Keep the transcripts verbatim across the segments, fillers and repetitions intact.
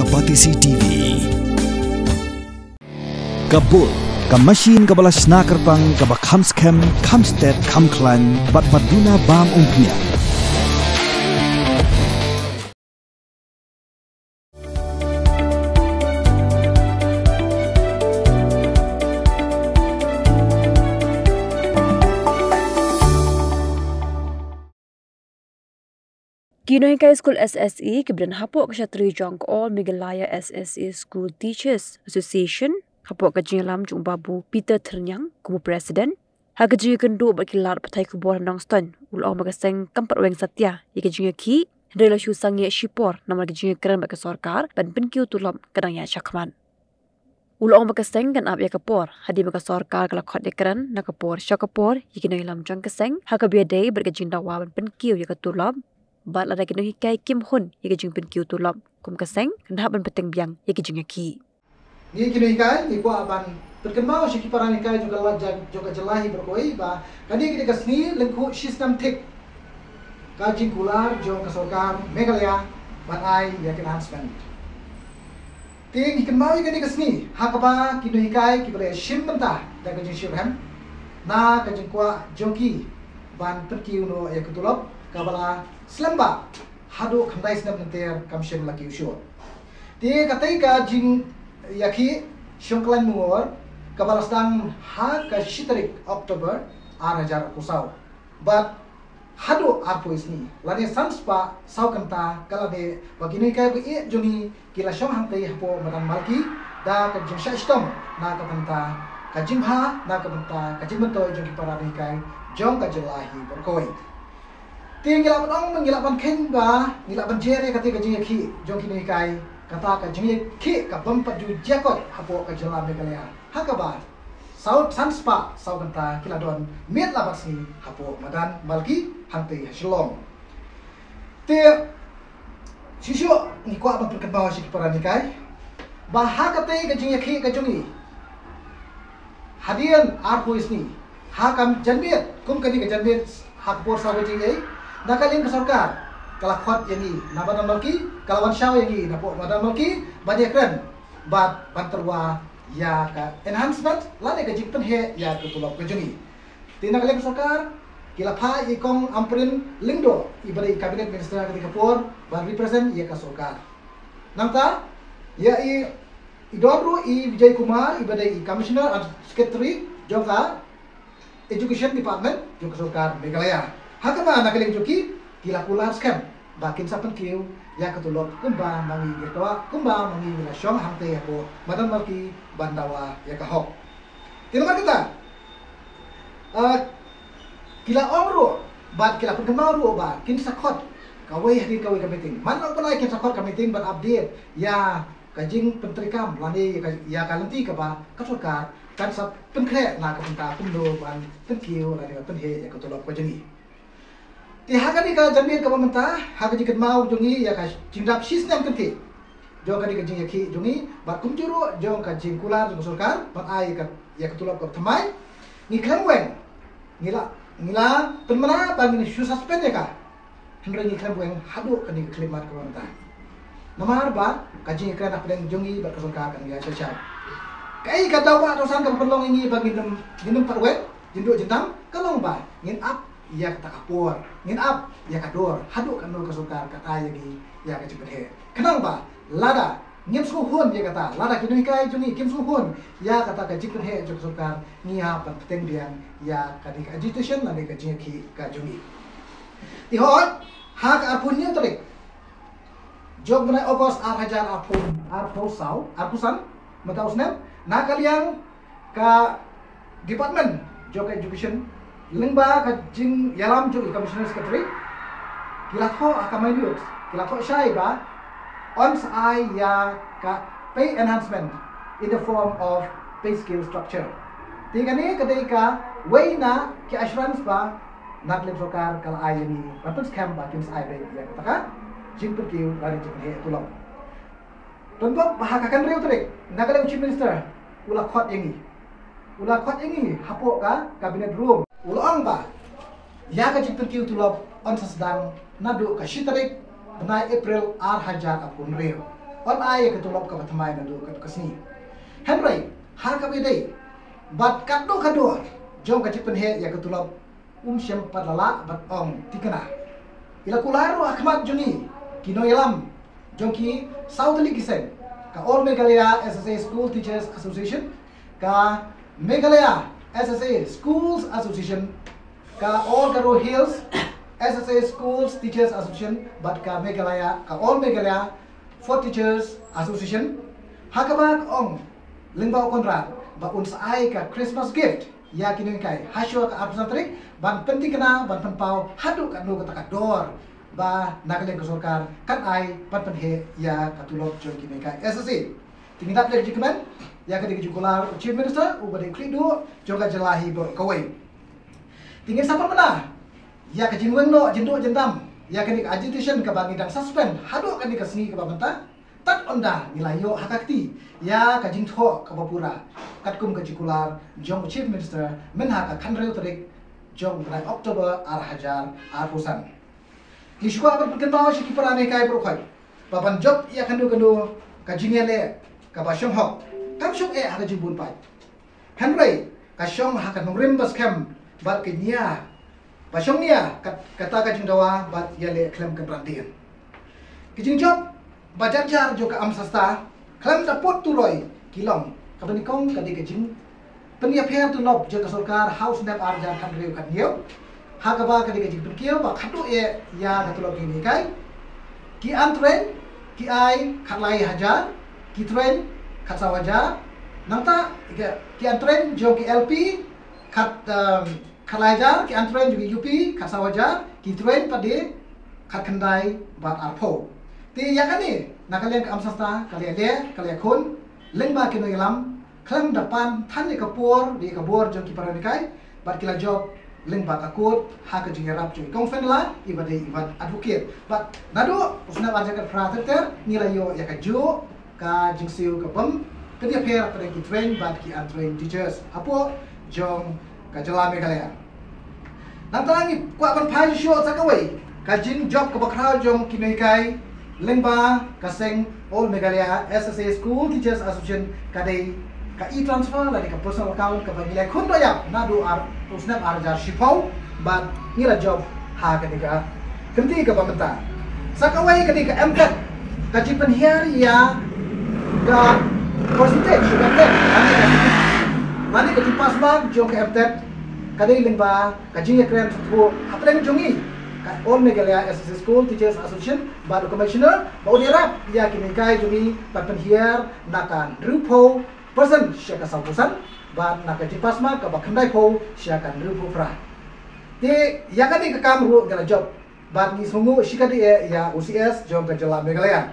Ka Batesi T V. Ka Bull, ka machine kaba la shna kyrpang, kaba kham skhem, kham stet, kham khlaiñ, bad ba duna bam umphniang. Ki nonghikai skul S S E kiba don hapoh ka shatri jong ka All Meghalaya S S A School Teachers Association, hapoh ka jingïalam jong u Babu Peter Thyrniang kum u president, ha ka jingïakynduh bad ki lad pathai khubor ha Nongstoiñ, u la ong ba ka seng kam pat weng satia ïa ka jingïakhih, hynrei la shu sangeh shipor namar ka jingïakren bad ka sorkar ban pynkiew tulop ka dang ïaid shakhmat. U la ong ba ka seng kan ap ïa ka por hadien ba ka sorkar ka la khot ïakren na ka por sha ka por ïa ki nongïalam jong ka seng ha kaba ïadei bad ka jingdawa ban pynkiew ïa ka tulop, bad lada ki nonghikai kim hun ïa ka jingpynkiew tulop, kum ka seng kan hap ban bteng biang ïa ka jingïakhih. Ngi ki nonghikai ngi kwah ban pynkynmaw sha ki para nonghikai jong ka lad jong ka jylla hi baroh kawei ba kane ka dei ka sngi lyngkhuh shisnem thik ka jingkular jong ka sorkar Meghalaya ban ai ïa ka enhancement. Te ngi kynmaw ïa kane ka sngi ha kaba ki nonghikai kiba la shim bynta da ka jingshitrhem na ka jingkwah jong ki ban pynkiew noh ïa ka tulop kaba la slem bha haduh khyndai snem lynter kam shym la kiew shuh. Te katei ka jingïakhih shongkhlaiñ mungor kaba la sdang ha ka shi tarik October ar hajar arphew saw. Bad haduh arphew sngi lane san spah saw kynta ka la dei ba ki nonghikai ba ïeit jong ngi ki la shong hangtei hapoh madan Malki da ka jingshah shitom na ka bynta ka jingbha na ka bynta ka jingmyntoi jong ki para nonghikai jong ka jylla hi baroh kawei. Te ngi lah ban ong ngi lah ban kheiñ ba ngi lah ban jer ïa kata ka jingïakhih jong ki nonghikai kata ka jingïakhih ka bym pat ju jia koit hapoh ka jylla Meghalaya. Ha kaba saw san spah saw kynta ki la don miet la bad sngi hapoh madan Malki hangtei ha Shillong. Te shisha ngi kwah ban pynkynmaw sha ki para nonghikai ba ha katei ka jingïakhih ka jong ngi hadien arphew sngi ha ka janmiet kum kane ka janmiet ha ka por saw baje ei na ka liang ka sorkar ka la khot ïa ngi na madan Malki, ka la wan shaw ïa ngi napoh madan Malki ban ïakren bad ban tyrwa ïa ka enhancement lane ka jingpynheh ïa ka tulop ka jong ngi. Te na ka liang ka sorkar ki la phah ïa i kong Ampareen Lyngdoh iba dei i cabinet minister ha katei ka por ban represent ïa ka sorkar. Nangta ïa i, i don ruh i Vijay Kumar iba dei i commissioner and secretary jong ka education department jong ka sorkar Meghalaya. Ha kaba na ka liang jong ki ki la kular skhem ba kin sa pynkiew ïa ka tulop kumba ma ngi ngi kwah kumba ma ngi ngi la shong hangtei hapoh madan Malki ban dawa ïa ka hok. Te namar kata, ah, ki la ong ruh bad ki la pynkynmaw ruh ba kin sa khot kawei hadien kawei ka meeting. Man la u bnai kin sa khot ka meeting ban update ïa ka jingpyntreikam lane ïa ka, ïa ka lynti kaba ka sorkar kan sa pynkhreh na ka bynta kumno ban pynkiew lane ban pynheh ïa ka tulop ka jong ngi. Te ha kane ka janmiet kaba mynta ha ka jingkynmaw jong ngi ïa ka jingdap shisnem kynthih jong kane ka jingïakhih jong ngi bad kumjuh ruh jong ka jingkular jong ka sorkar ban ai ïa ka, ïa ka tulop kaba thymmai, ngi khlem weng ngi la, ngi la pynbna ba ngin shu suspend ïa ka. Hynrei ngi khlem weng haduh kane ka khyllipmat kaba mynta. Namar ba ka jingïakren hapdeng jong ngi bad ka sorkar kan ïa shai shai. Kaei ka daw ba dawsan kaba pynlong ïa ngi ba ngin ym, ngin ym pat weng jingduh jingdam ka long ba ngin ap ïa kata ka por, ngin ap ïa ka dor haduh kano ka sorkar ka ai ïa ngi ïa ka jingpynheh. Khnang ba lada ngim sngewhun ïa kata, lada ki nonghikai jong ngi kim sngewhun ïa kata ka jingpynheh jong ka sorkar, ngi hap ban bteng biang ïa kane ka agitation lane ka jingïakhih ka jong ngi. Te hooid ha ka arphew hynñiew tarik jong u bnai August ar hajar arphew, arphew saw, arphew san mynta u snem, na ka liang ka department jong ka education lyngba ka jingïalam jong i commissioner secretary ki la thoh ha ka minutes, ki la thoh shai ba yn sa ai ïa ka pay enhancement in the form of pay scale structure. Te kane ka dei kawei na ki assurance ba na ka liang sorkar ka la ai ïa ngi ban pynskhem ba kin sa ai beit ïa kata ka jingpynkiew lane jingpynheh tulop. Te nangta ba ha ka khathynriew tarik na ka liang u chief minister u la khot ïa ngi, u la khot ïa ngi hapoh ka cabinet room. U la ong ba ïa ka jingpynkiew tulop yn sa sdang naduh ka shi tarik bnai April ar hajar arphew hynriew. yn ai ïa ka tulop kaba thymmai naduh katto ka sngi. Hynrei ha kaba ïadei bad katno ka dor jong ka jingpynheh ïa ka tulop, um shym pat la lah ban ong thikna. I la kular ruh ha khmat jong ngi ki nongïalam jong ki saw tylli ki seng, ka All Meghalaya S S A School Teachers Association, ka Meghalaya S S A Schools Association, ka All Garo Hills S S A Schools Teachers Association, bad ka Meghalaya, ka All Meghalaya Fourth Teachers Association, ha kaba ka ong lyngba u Conrad ba un sa ai ka Christmas gift ïa ki nonghikai ha shuwa ka arphew san tarik, ban pynthikna, ban pynpaw haduh katno kata ka dor ba na ka liang ka sorkar kan ai ban pynheh ïa ka tulop jong ki nonghikai S S A. Te ngi dap leh ka jingkmen ïa ka dei ka jingkular u Chief Minister uba dei u khlieh duh jong ka jylla hi baroh kawei. Te ngin sa pynbna ïa ka jingweng noh jingduh jingdam ïa kane ka agitation kaba ngi dang suspend haduh kane ka sngi kaba mynta, tad ynda ngi la ïoh ha ka kti ïa ka jingthoh kaba pura katkum ka jingkular jong u Chief Minister mynha ka khathynriew tarik jong u bnai October ar hajar arphew san. Ngi shu kwah ban pynkynmaw sha ki para nonghikai baroh khoit ba ban jop ïa kano kano ka jingïaleh kaba shong hok kam shong eh ha ka jingbun paid. Hynrei ka shong ha ka nongrim ba skhem bad ka nia ba shong nia kat-, kata ka jingdawa bad ïaleh khlem kynran dien. Ka jingjop ba jar jar jong ka AMSASTA khlem da put turoi ki long, kaba nyngkong ka dei ka jingpynïapher tulop jong ka sorkar ha u snem ar hajar khathynriew khathynñiew, ha kaba ka dei ka jingpynkiew ba khadduh eh ïa ka tulop ki nonghikai. Ki untrained ki ai khatlai hajar, ki trained khatsaw hajar. Nangta ki, ki untrained jong ki L P khat, um, khatlai hajar, ki untrained jong ki U P khatsaw hajar, ki trained pat de khatkhyndai bad arphew. Te ïa kane na ka liang ka AMSASTA ka la ïaleh, ka la ïakhun lyngba ki nongïalam khlem da pan than ïa ka por, ïa ka bor jong ki para nonghikai, bad ki la jop lyngba ka kut ha ka jingïarap jong i kong Fenella iba dei i ban advocate. Bad naduh u snem ar hajar khatphra ter ter ngi la ïoh ïa kajuh ka jingsiew ka bym pynïapher hapdeng ki trained bad ki untrained teachers hapoh jong ka jylla Meghalaya. Nangta ngi kwah ban phai shuh sa kawei ka jingjop kaba khraw jong ki nonghikai lyngba ka seng All Meghalaya S S A School Teachers Association ka dei ka e-transfer lane ka personal account kaba ngi la khun doh ïa naduh ar, u snem ar hajar shiphew bad ngi la jop ha kane ka kynti kaba mynta. Sa kawei ka dei ka MTET, ka jingpynhiar ïa ka percentage ka MTET lane ka, lane ka jingpass mark jong ka MTET ka dei lyngba ka jingïakren sngewthuh hapdeng jong ngi ka All Meghalaya S S A School Teachers Association bad u Commissioner ba un ïarap ïa ki nonghikai jong ngi ban pynhiar na ka hynriewphew percent sha ka sawphew san bad na ka jingpass mark kaba khyndaiphew sha ka hynriewphew phra. Te ïa kane ka kam ruh ngi la jop bad ngi sngewnguh shikatdei ïa u CS jong ka jylla Meghalaya.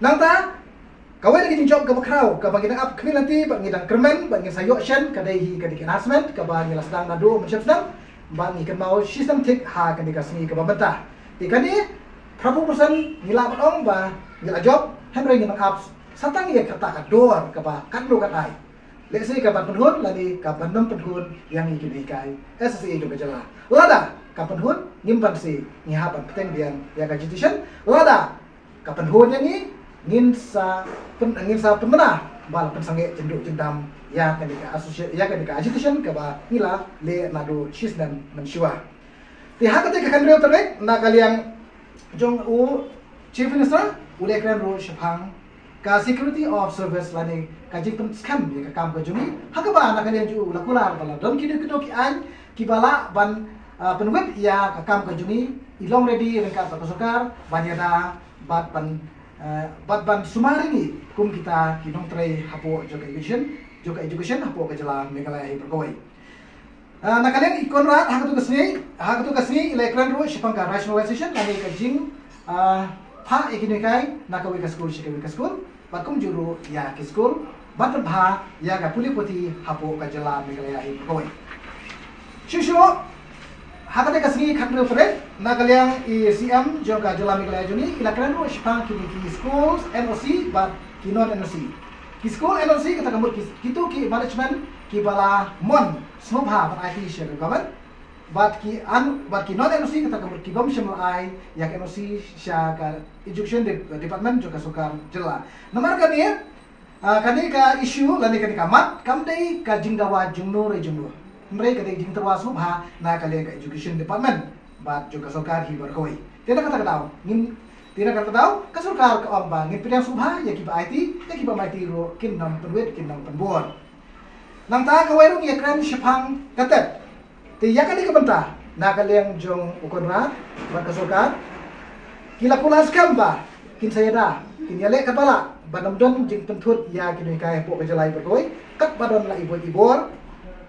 Nangta kawei na ka jingjop kaba khraw kaba ngi dang ap khmih lynti bad ngi dang kyrmen bad ngi sa ïoh shen ka dei hi ka dei ka announcement kaba ngi la sdang naduh mynshem snem bad ngi kynmaw shisnem thik ha kane ka sngi kaba mynta. Te kane phraphew percent ngi lah ban ong ba ngi la jop, hynrei ngi dang ap sa tang ïa kata ka dor kaba katno kan ai. Lehse ka ban pynhun lane ka ban nym pynhun ïa ngi ki nonghikai S S A jong ka jylla. Lada ka pynhun ngim banse ngi hap ban bteng biang ïa ka agitation. Lada ka pynhun ïa ngi ngin sa pyn-, ngin sa pynbna ba la pynsangeh jingduh jingdam ïa kane ka associate, ïa kane ka agitation kaba ngi la leh naduh shisnem mynshuwa. Te ha kata ka kynriaw tarik na ka liang jong u Chief Minister u la kren ruh shaphang ka security of service lane ka jingpynskhem ïa ka kam ka jong ngi. Ha kaba na ka liang jong u la kular ba la don kino kino ki aiñ kiba lah ban, ah, pynwit ïa ka kam ka jong ngi, i long ready ryngkat bad ka sorkar ban ïada bad ban, ah, bad ban sumar ïa ngi kum kita ki nongtrei hapoh jong ka education, jong ka education hapoh ka jylla Meghalaya hi baroh kawei. Ah, na ka liang i Conrad ha katu ka sngi, ha katu ka sngi i la kren ruh shaphang ka rationalization lane ka jing, ah, phah ïa ki nonghikai na kawei ka skul sha kawei ka skul bad kumjuh ruh ïa ki skul ban pynbha ïa ka pule puthi hapoh ka jylla Meghalaya hi baroh kawei. Shuh shuh ha kata ka sngi khathynriew tarik na ka liang i CM jong ka jylla Meghalaya jong ngi i la kren ruh shaphang kine ki schools NOC bad ki non NOC. Ki school NOC kata ka mut ki, kito ki management kiba la mon sngewbha ban aiti sha ka government. Bad ki an, bad ki non N O C kata ka mut ki bym shym la ai ïa ka N O C sha ka education de-, department jong ka sorkar jylla. Namar kane, ah, kane ka issue lane kane ka mat kam dei ka jingdawa jong no re jong no. Hynrei ka dei jingtyrwa sngewbha na ka liang ka education department bad jong ka sorkar hi baroh kawei. Te na kata ka daw ngin, te na kata ka daw ka sorkar ka ong ba ngin pdiang sngewbha ïa kiba aiti, ïa kiba aiti ruh kin nang pynwit, kin nang pynbor. Nangta kawei ruh ngi ïakren shaphang ka TET. Te ïa kane ka bynta na ka liang jong u Conrad bad ka sorkar ki la kular skhem ba kin sa ïada, kin ïaleh katba lah ban ym don jingpynthut ïa ki nonghikai hapoh ka jylla hi baroh kawei, katba don la i bor i bor,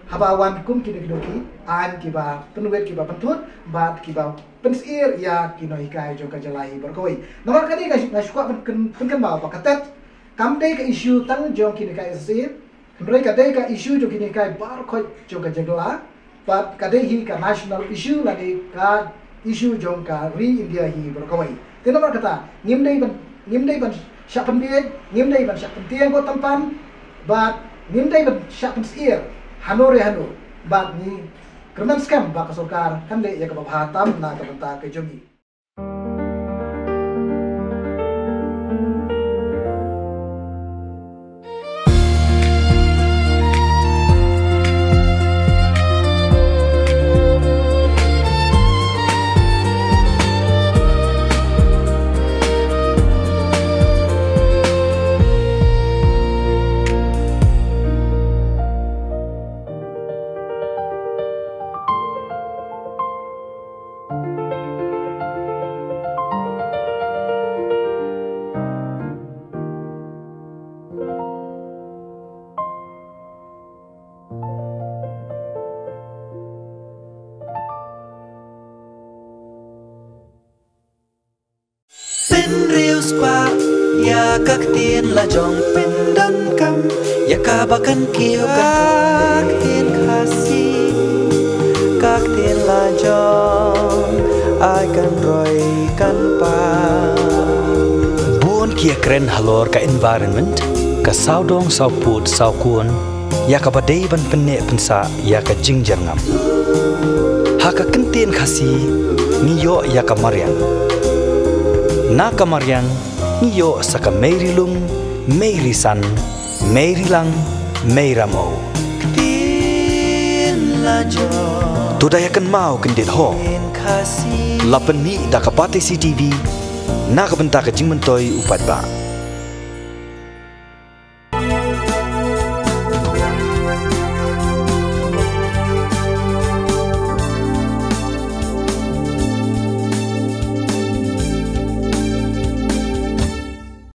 haba wan kum kino kino ki aiñ kiba pynwit, kiba pynthut bad kiba pynsyier ïa ki nonghikai jong ka jylla hi baroh kawei. Namar kane nga, nga shu kwah pyn-, pynkynmaw ba ka TET kam dei ka issue tang jong ki nonghikai S S A, hynrei ka dei ka issue jong ki nonghikai baroh kawei jong ka jylla, bad ka dei hi ka national issue lane ka issue jong ka ri India hi baroh kawei. Te namar kata ngim dei ban, ngim dei ban shah pynbiej, ngim dei ban shah pyntieng ko tam pan, bad ngim dei ban shah pynsyier hano re hano, bad ngi kyrmen skhem ba ka sorkar kan leh ïa kaba bha tam na ka bynta ka jong ngi. Pynriewspah ïa ka ktien la jong, pyndonkam ïa kaba kan kiew ka ktien Khasi, ka ktien la jong, ai kan roi kan pang. Bun ki ïakren halor ka environment, ka sawdong sawpud sawkun, ïa kaba dei ban pynneh pynsah ïa ka jingjyrngam. Ha ka ktien Khasi ngi ïoh ïa ka mariang. Na ka mariang ngi ïoh sa ka mei ri lum, mei ri san, mei ri lang, mei ramew. Ktien la jong. To da ïa kynmaw kyndit ho. Ktien Khasi. La pynmih da ka Batesi T V na ka bynta ka jingmyntoi u paidbah.